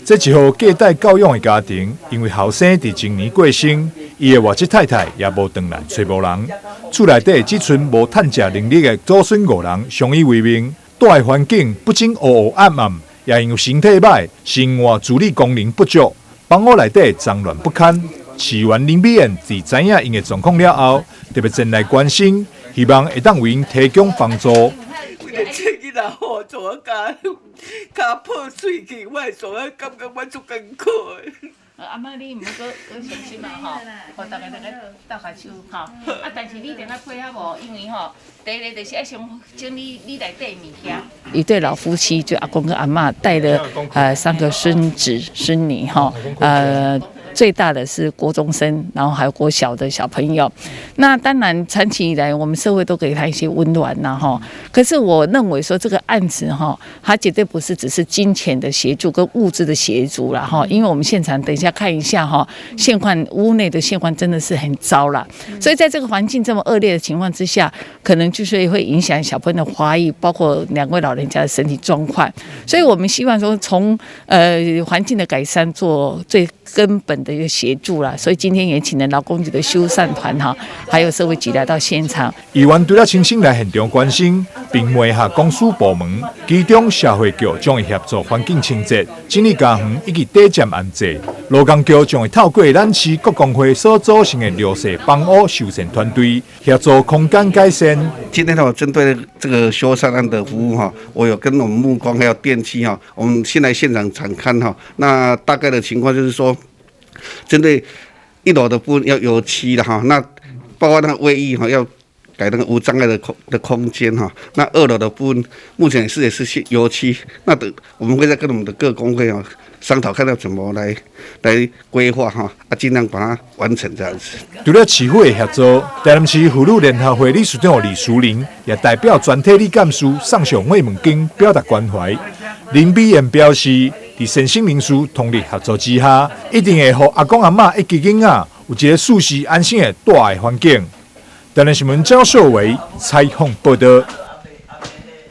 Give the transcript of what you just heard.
這一戶隔代教養的家庭，因為後生佇前年過身，伊的外戚太太也無轉來揣無人，厝內底只賰無趁食能力的祖孫五人相依為命，蹛的環境不僅烏烏暗暗，也因為身體䆀，生活自理功能不足，房屋內底髒亂不堪。市議員林美燕佇知影𪜶的狀況了後，特別前來關心，希望會當為𪜶提供幫助。吼，做啊共跤破碎去，我會做啊感覺我足艱苦的。阿嬤，你毋好閣閣傷心啊吼！吼，逐家逐家鬥跤手吼。啊，但是你一定愛配合我，因為吼，第一个就是愛先整理你內底物件。一對老夫妻，就阿公跟阿嬤帶了三個孫子孫女哈，最大的是國中生，然後還有國小的小朋友。那當然，長期以來我們社會都給他一些溫暖吶，哈。可是我認為說這個案子哈，它絕對不是只是金錢的協助跟物質的協助啦，哈。因為我們現場等一下看一下哈，現況屋內的現況真的是很糟啦。所以在這個環境這麼惡劣的情況之下，可能就是會影響小朋友的發育，包括兩位老人家的身體狀況。所以我們希望說，從環境的改善做最根本的一個協助啦，所以今天也請了勞工局的修繕團哈，還有社會局來到現場。議員除了親身來現場關心，並媒合公司部門，其中社會局將會協助環境清潔、整理家園以及底層安置。勞工局將會透過咱市各工會所組成的弱勢房屋修繕團隊，協助空間改善。今天我針對這個修繕案的服務哈，我有跟我們木工還有電器哈，我們先來現場場勘哈，那大概的情況就是說，針對一樓的部分要油漆的哈，那包括那個衛浴哈，要改那個無障礙的空間哈。那二樓的部分目前也是油漆，那等我們會再跟我們的各工會啊商討，看到怎麼來規劃哈，啊盡量把它完成這樣子。除了市府的協助，台南市婦女聯合會理事長李淑玲也代表全體理監事送上慰問金，表達關懷。林美燕表示，佇善心人士通力合作之下，一定會予阿公阿嬤以及囡仔有一個舒適安心的蹛的環境。台南新聞張秀維採訪報道。